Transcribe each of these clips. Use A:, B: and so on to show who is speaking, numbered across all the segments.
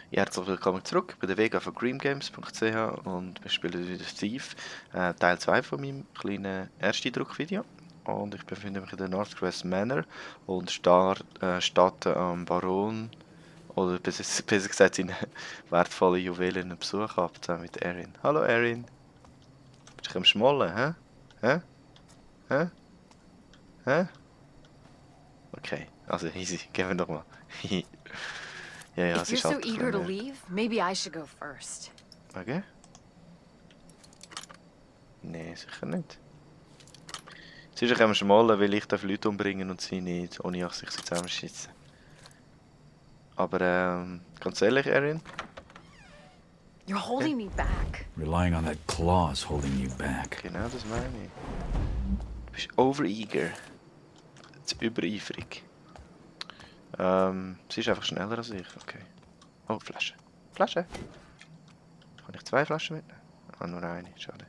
A: Herzlich willkommen zurück bei der Vega von greengames.ch und wir spielen wieder Thief, Teil 2 von meinem kleinen Ersteindruck-Video. Und ich befinde mich in der Northcrest Manor und statte am Baron, oder besser gesagt seine wertvollen Juwelen einen Besuch ab, zusammen mit Erin. Hallo Erin. Bist du am Schmollen, hä? Hä? Hä? Hä? Okay, also easy, gehen wir doch mal. Ja, ja,
B: If
A: es
B: you're
A: ist
B: so
A: halt ein
B: eager to
A: bisschen
B: leave, maybe I should go first.
A: okay? Nee, sicher nicht. Sicher können wir schmollen, weil ich Leute umbringen und sie nicht, ohne dass ich sie zusammenschieße. Aber ganz ehrlich, Erin,
B: You're holding me back.
C: Relying on that claw's holding you back.
A: genau das meine ich. Du bist overeager. Zu übereifrig. Sie ist einfach schneller als ich, okay. Oh, Flasche. Flasche! Kann ich 2 Flaschen mitnehmen? Ah, nur eine, schade.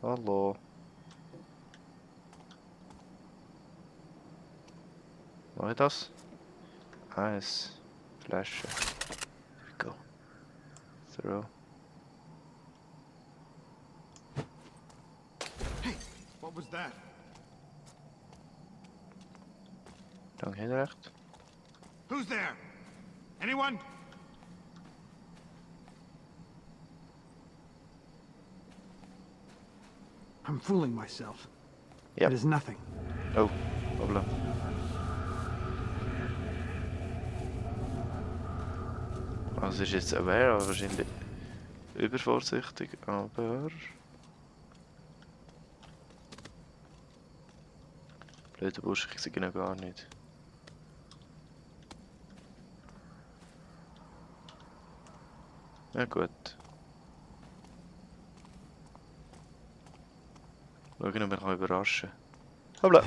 A: Hallo. Mach ich das? Eins. Flasche. Go. Throw.
D: Hey, what was that?
A: Danke, heel recht.
D: Who's there? Anyone? I'm fooling myself.
A: Yep.
D: It is nothing.
A: Oh, hoppla. Also ist jetzt aware, aber wahrscheinlich übervorsichtig, aber... Blöde Bursche, ich sehe ihn gar nicht. Ja gut. Schauen, ob er überraschen kann. Hoppla!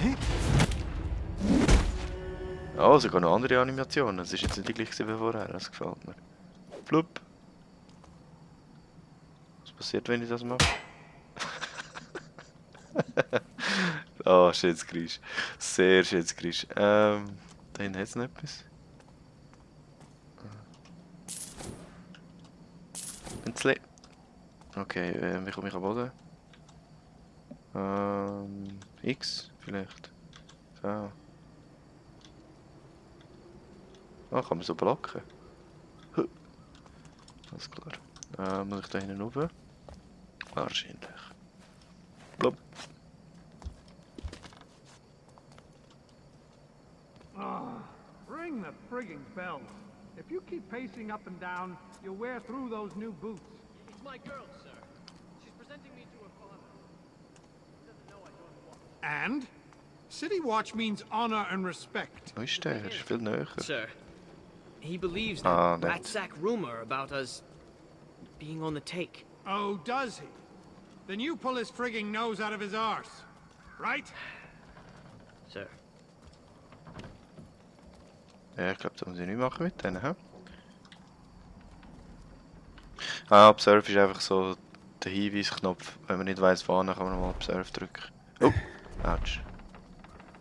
A: Oh, sogar noch andere Animationen. Das ist jetzt nicht die gleiche wie vorher, das gefällt mir. Flup! Was passiert, wenn ich das mache? Oh, schönes Geräusch. Sehr schönes Geräusch. Da hinten hat es noch etwas. Pinzli. Okay, wie komme ich am Boden? X vielleicht. So. Ah, kann man so blocken. Huh. Alles klar. Muss ich da hinten rauf? Wahrscheinlich. Blub.
D: Ring the frigging bell. If you keep pacing up and down, you'll wear through those new boots.
E: It's my girl, sir. She's presenting me to her father. She doesn't know I don't walk.
D: And? City Watch means honor and respect.
A: Wo ist der? Er ist viel näher.
E: Sir, he believes
A: Ah,
E: that
A: that-
E: rat sack rumor about us being on the take.
D: Oh, does he? Then you pull his frigging nose out of his arse. Right?
E: Sir.
A: Ja, ich glaube, das muss ich nicht machen mit denen, hä? Ah, Observe ist einfach so der Hinweisknopf. Wenn man nicht weiss, wann, kann man mal Observe drücken. Oh! Autsch.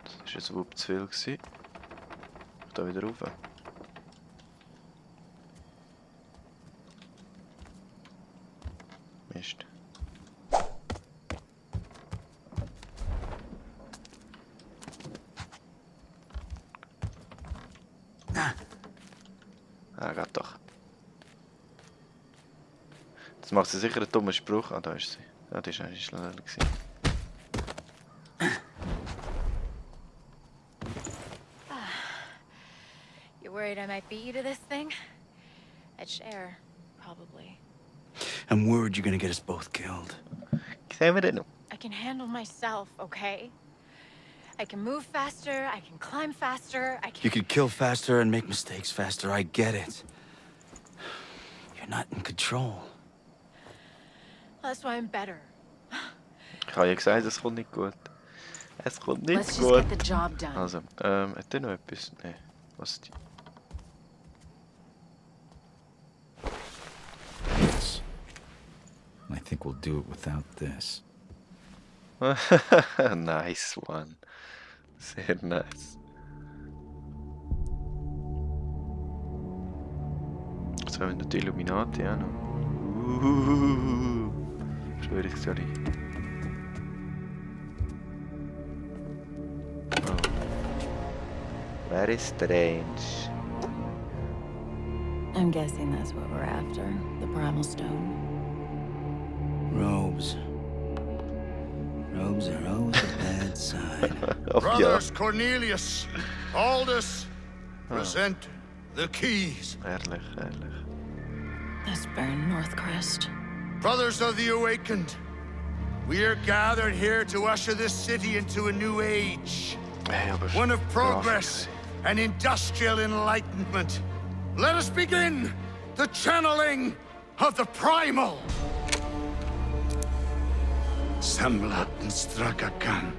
A: Das war jetzt überhaupt zu viel gewesen. Ich da wieder rauf. Mist. Ah, geht doch. Jetzt macht sie sicher einen dummen Spruch. Ah, da ist sie. Ja, die ist eigentlich schneller gewesen.
B: You worried I might beat you to this thing? I'd share, probably.
C: I'm worried you're gonna get us both killed.
A: Sehen wir den noch?
B: I can handle myself, okay? I can move faster, I can climb faster, I can...
C: You could kill faster and make mistakes faster, I get it. You're not in control.
B: That's why I'm better.
A: Ich habe ja gesagt, es kommt nicht gut. Es kommt nicht
B: Let's just
A: gut.
B: get the job done.
A: Also, hat der noch etwas? Nee. Was ist die?
C: Yes. I think we'll do it without this.
A: Nice one. Sehr nice. So haben wir noch die Illuminati auch noch. Verschwörungstheorie. Oh. Very strange.
B: I'm guessing that's what we're after. The Primal Stone.
C: Robes. Robes are always a bad sign.
A: Oh, ja.
F: Brothers Cornelius, Aldous, present the keys.
A: Ehrlich, ehrlich.
B: That's Baron Northcrest.
F: Brothers of the Awakened, we are gathered here to usher this city into a new age.
A: Hey, aber
F: One of
A: Grafik,
F: progress and industrial enlightenment. Let us begin the channeling of the primal. Sembla Strakakan.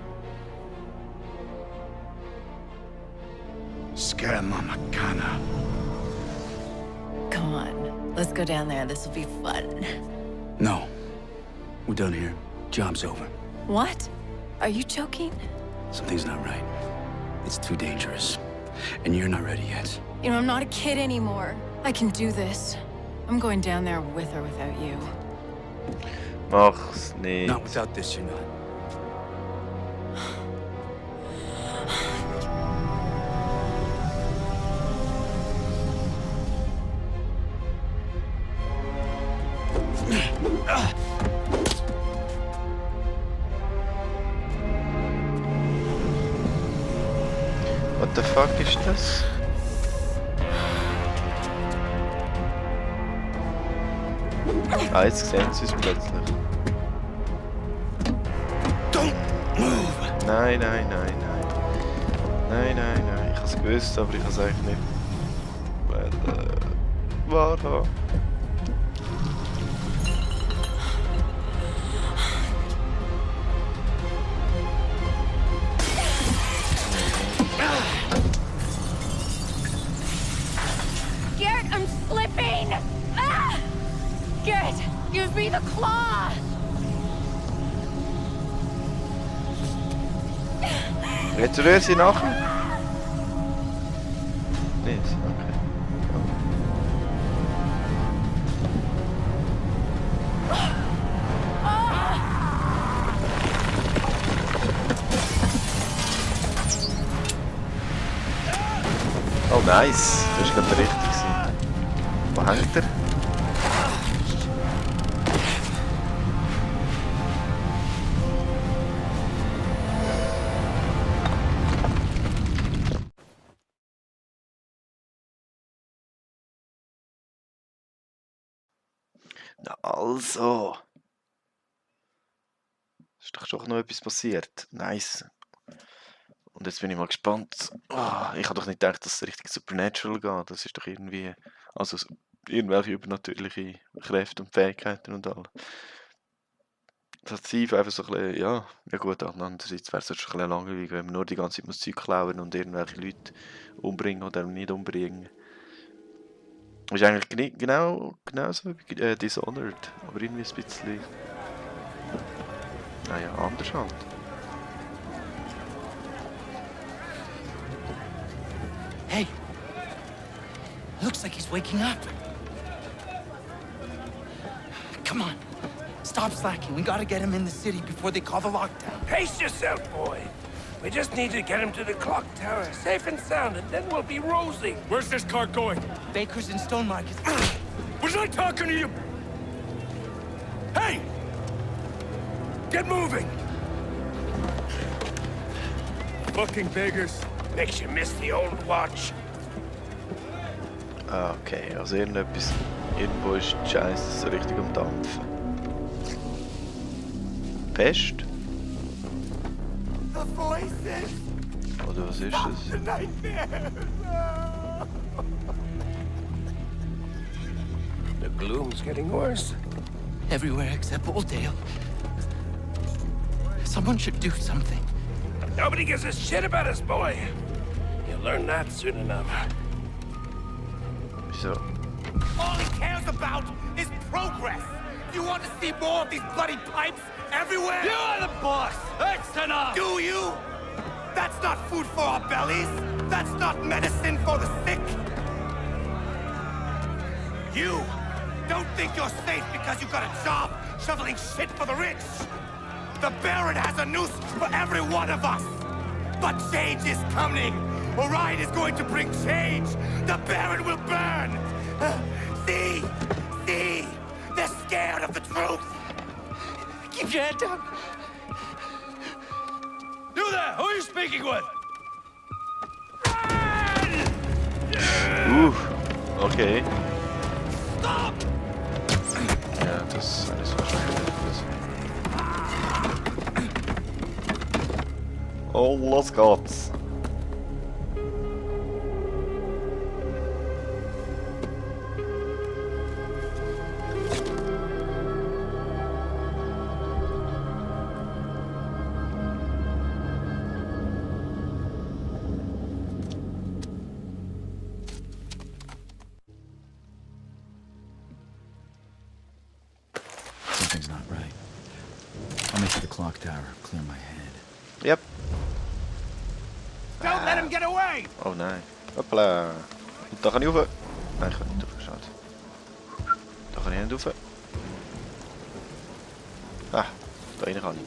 F: Skema Makana.
B: Come on, let's go down there. This will be fun.
C: No. We're done here. Job's over.
B: What? Are you joking?
C: Something's not right. It's too dangerous. And you're not ready yet.
B: You know, I'm not a kid anymore. I can do this. I'm going down there with or without you.
A: Mach's nicht.
C: Not without this, you're not.
A: What the fuck ist das? Ah, jetzt sehen sie es plötzlich.
C: Don't move!
A: Nein, nein, nein, nein. Nein, nein, nein. Ich hab's gewusst, aber ich hab's eigentlich nicht wahrhaben.
B: Garrett, I'm slipping! Ah! Garrett, give me the claw!
A: Jetzt rühr sie nachher? Nicht, okay. Oh nice, das ist gerade richtig gewesen. Wo hängt er? Na also. Ist doch noch etwas passiert. Nice. Und jetzt bin ich mal gespannt. Ah, ich habe doch nicht gedacht, dass es richtig Supernatural geht. Das ist doch irgendwie. Also irgendwelche übernatürliche Kräfte und Fähigkeiten und all. Das Ziel einfach so ein bisschen, ja gut, andererseits wäre es schon ein bisschen langweilig, wenn man nur die ganze Zeit muss Zeug klauen und irgendwelche Leute umbringen oder nicht umbringen. Ist eigentlich genau so wie Dishonored, aber irgendwie ein bisschen. Naja, anders halt.
C: Hey! Looks like he's waking up. Come on. Stop slacking. We gotta get him in the city before they call the lockdown.
G: Pace yourself, boy. We just need to get him to the clock tower, safe and sound, and then we'll be rosy.
H: Where's this car going?
C: Baker's in Stone Market.
H: Was I talking to you? Hey! Get moving! Fucking beggars.
G: Makes you miss the old watch.
A: Okay, also irgendwo ist die Scheiße so richtig am Dampfen. Pest?
F: The voices,
A: Oder was ist das?
F: the nightmares.
G: The gloom's getting worse.
C: Everywhere except Oldale. Someone should do something.
G: Nobody gives a shit about us, boy. You'll learn that soon enough.
A: Wieso?
F: All he cares about is progress. You want to see more of these bloody pipes everywhere?
H: You are the boss! That's enough!
F: Do you? That's not food for our bellies. That's not medicine for the sick. You don't think you're safe because you got a job shoveling shit for the rich. The Baron has a noose for every one of us. But change is coming. Orion is going to bring change. The Baron will burn. See? See? They're scared of the truth. Keep your head down.
H: You there! Who are you speaking with?
A: Okay.
F: Stop!
A: Ja, das ist alles wahrscheinlich. Oh, los geht's.
C: Something's not right. I'll make it to the clock tower, clear my head.
A: Yep.
D: Don't let him get away!
A: Oh nein. Hoppla. Und da kann ich rauf. Nein, ich kann nicht rauf. Schade. Da kann ich nicht rauf. Ah, da rein kann ich.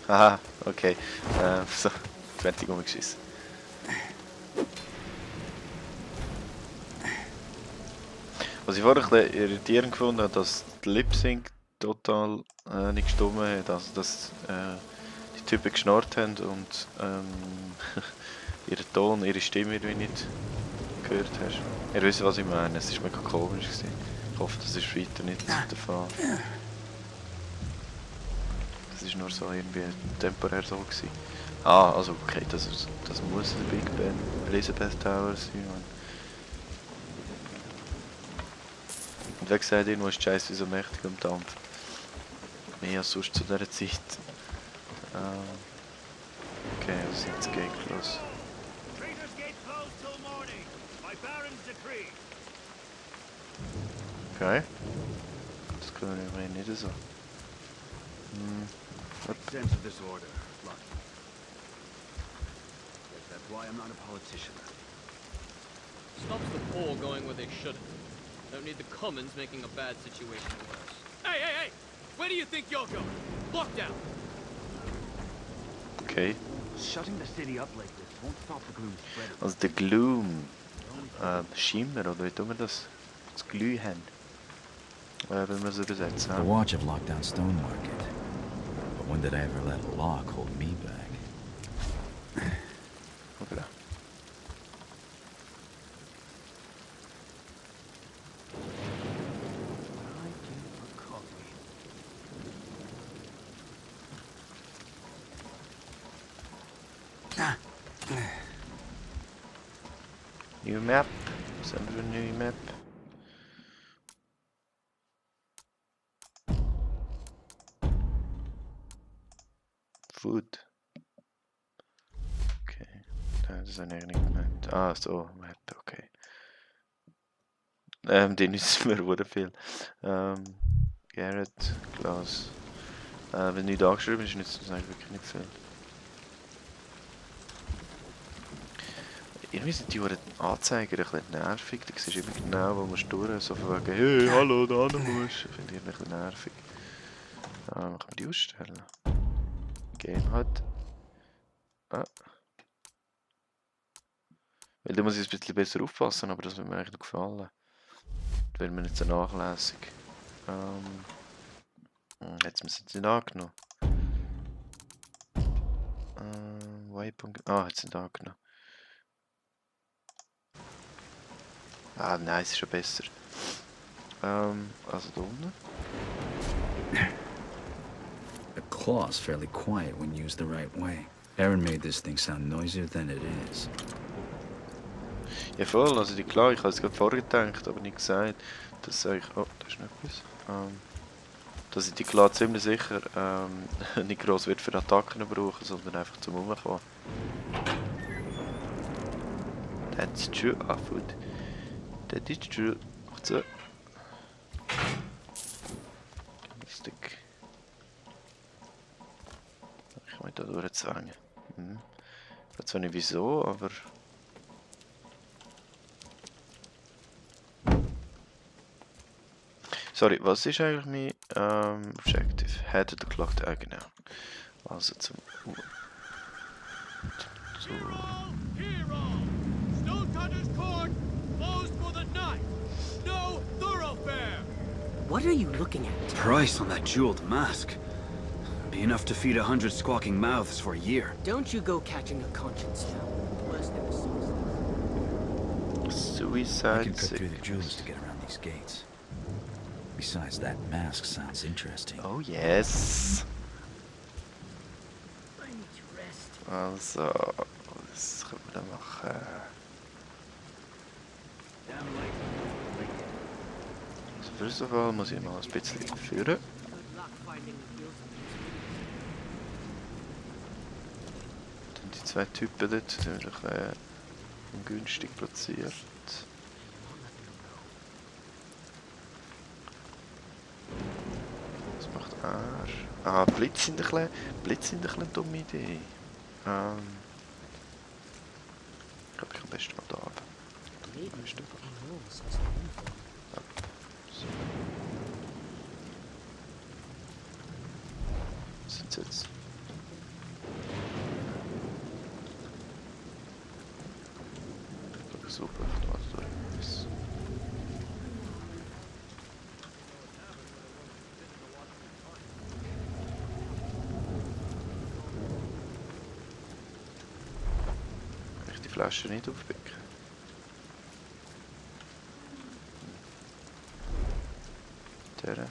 A: Haha, okay. So, 20 umgeschissen. Was ich vorher ein bisschen irritierend gefunden habe, dass die Lip-Sync total nicht gestimmt hat. Also, dass die Typen geschnarrt haben und ihren Ton, ihre Stimme irgendwie nicht gehört hast. Ihr wisst, was ich meine. Es war mega komisch gewesen. Ich hoffe, das ist weiter nicht der Fall. Das war nur so irgendwie temporär so gewesen. Ah, also okay, das muss der Big Ben Elizabeth Tower sein. Und wie gesagt, irgendwo ist die Scheiße so mächtig am Dampf. Mehr als sonst zu dieser Zeit. Okay, was ist jetzt los?
F: Traitors Gate closed till morning. By Baron's decree.
A: Okay. Das können wir immerhin nicht so.
I: Sense of this order, Lucky. Guess that's why I'm not a politician.
E: Stops the poor going where they shouldn't. Don't need the commons making a bad situation worse. Hey, hey, hey! Where do you think you're going? Lockdown!
A: Okay.
I: Shutting the city up like this won't stop the gloom spreading.
A: Also der Gloom. Schimmer, oder wie tun wir das? Das Glühen. Wenn wir es übersetzen.
C: The watch have locked down Stone Market. But when did I ever let a lock hold me back?
A: Hoppla. New map. Was haben wir für eine neue Map? Food. Okay. Das habe ich nicht gemeint. Ah, so, Map, okay. Die nützen mir sehr viel. Garrett, Glas. Wenn nicht angeschrieben ist, nützt das eigentlich wirklich nicht viel. Irgendwie sind die Anzeiger ein bisschen nervig. Da siehst du immer genau, wo musst du durch. So von wegen, hey, hallo, da hin musst du. Finde ich ein bisschen nervig. Kann man die ausstellen? Game halt. Ah. Weil da muss ich ein bisschen besser aufpassen, aber das wird mir eigentlich noch gefallen. Das wäre mir nicht so nachlässig. Jetzt müssen sie nicht angenommen. Waypoint. Ah, jetzt sind angenommen. Ah, nein, es ist schon besser. Also da unten.
C: The claw's fairly quiet when used the right way. Aaron made this thing sound noisier than it is.
A: Ja voll, also die klar, ich habe es gerade vorher gedacht, aber nicht gesagt, dass ich... Oh, da ist noch etwas. Dass ich die klar ziemlich sicher nicht gross wird für Attacken brauchen, sondern einfach zum Rumkommen. That's true, ah, food. That is true. Macht so. Stick. Ich kann mich da durchzwängen. Ich weiß zwar nicht wieso, aber Sorry, was ist eigentlich mein Objective? Head to the clock, genau. Also zum...
E: Hero! Stonecutters Court closed for the night. No thoroughfare.
I: What are you looking at?
J: Price on that jeweled mask. Be enough to feed 100 squawking mouths for a year.
I: Don't you go catching a conscience now. Worse than a suicide.
C: I
A: Suicide
C: can cut through the
A: Sickness.
C: jewels to get around these gates. Besides, that mask sounds interesting.
A: Oh yes!
I: I need to rest.
A: Also, was können wir da machen? Also first of all muss ich mal ein bisschen führen.
I: Good luck finding the guilty.
A: Dann die zwei Typen dort sind ein bisschen ungünstig platziert. Was macht er? Ah, Blitz sind ein bisschen eine dumme Idee. Ich glaube, ich am besten mal da runter.
I: Maybe
A: Weißt du?
I: he knows what's going for.
A: So. Was sind sie jetzt? Super, da durch. Kann ich die Flasche nicht aufpicken? Der.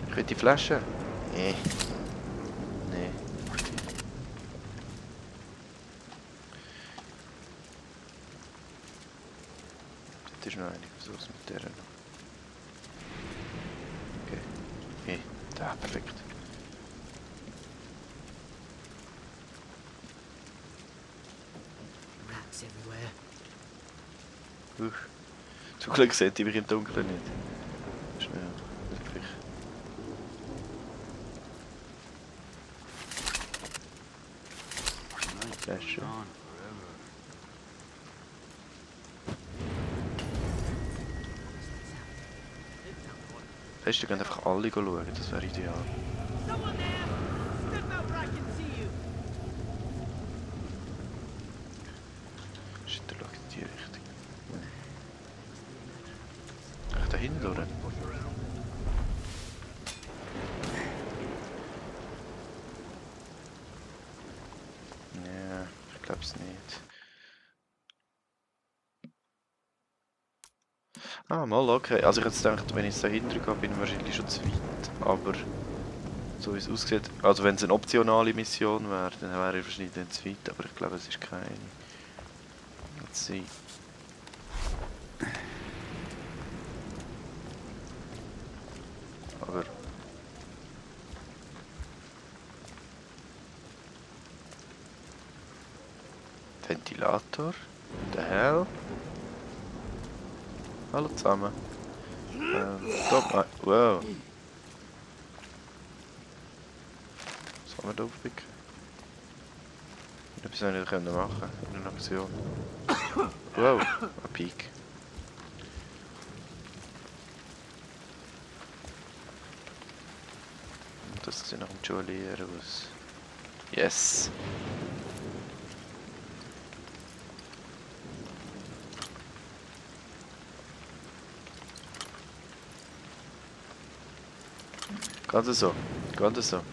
A: Ich will die Flasche. Nee. Nee. Das ist noch eine. Was ist mit der noch? Okay. Hey. Da, perfekt.
I: Rats everywhere.
A: Zum Glück sehe ich mich im Dunkeln nicht. Schnell. Wirklich. Flasche. Weißt du, gehen einfach alle schauen, das wäre ideal.
I: Someone there! Step out where I can see you!
A: Shit, der schaut in die Richtung. Ach, da hinten, oder? Ja, ich glaub's nicht. Ah, mal, okay. Also ich hätte jetzt gedacht, wenn ich es da hinten gehe, bin ich wahrscheinlich schon zu weit. Aber so wie es aussieht, also wenn es eine optionale Mission wäre, dann wäre ich wahrscheinlich dann zu weit. Aber ich glaube, es ist keine. Let's see. Aber... Ventilator? The hell? Hallo zusammen. Stopp mal. Wow. Was haben wir da aufpicken? Etwas haben wir nicht machen können in einer Aktion. Wow, ein Peak. Und das sieht nach dem Jolier aus. Yes! Ganz so, ganz so.
C: A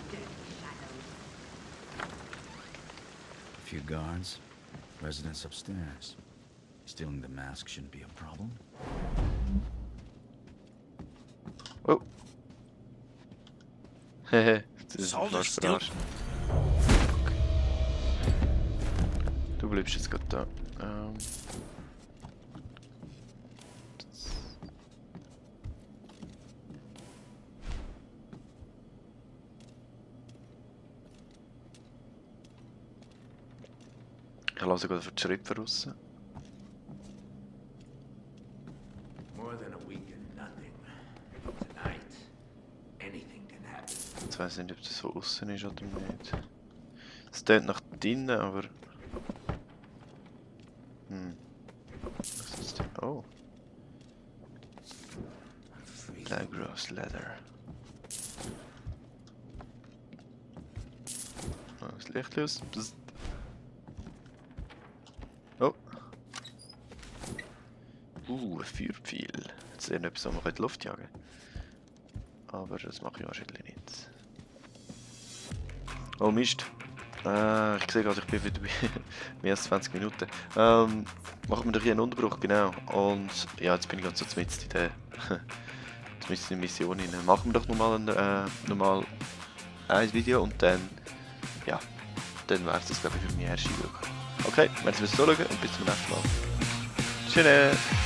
C: few guards, residents upstairs. Stealing the mask shouldn't be a problem.
A: Oh. Hehe, das ist
F: Soll das
A: fast verarscht. Du bleibst jetzt gerade da. Ich lasse gerade für die Schritte raus.
F: More than a week and nothing. Tonight, anything can happen.
A: Jetzt weiss ich nicht, ob das so außen ist oder nicht. Es tönt nach drinnen, aber... Was ist das denn? Oh. Lagros Leather. Oh, das Licht los. Psst. Oh. Ein Feuerpfeil. Jetzt sehen wir etwas, was man in die Luft jagen kann. Aber das mache ich wahrscheinlich nicht. Oh Mist. Ich sehe gerade, ich bin wieder bei mehr als 20 Minuten. Machen wir doch hier einen Unterbruch, genau. Und ja, jetzt bin ich ganz so mitten in der Mission rein. Machen wir doch nochmal ein Video und dann, ja, dann wäre es das, glaube ich, für meine erste Eindruck. Okay, merci fürs Zuschauen und bis zum nächsten Mal. Tschüss!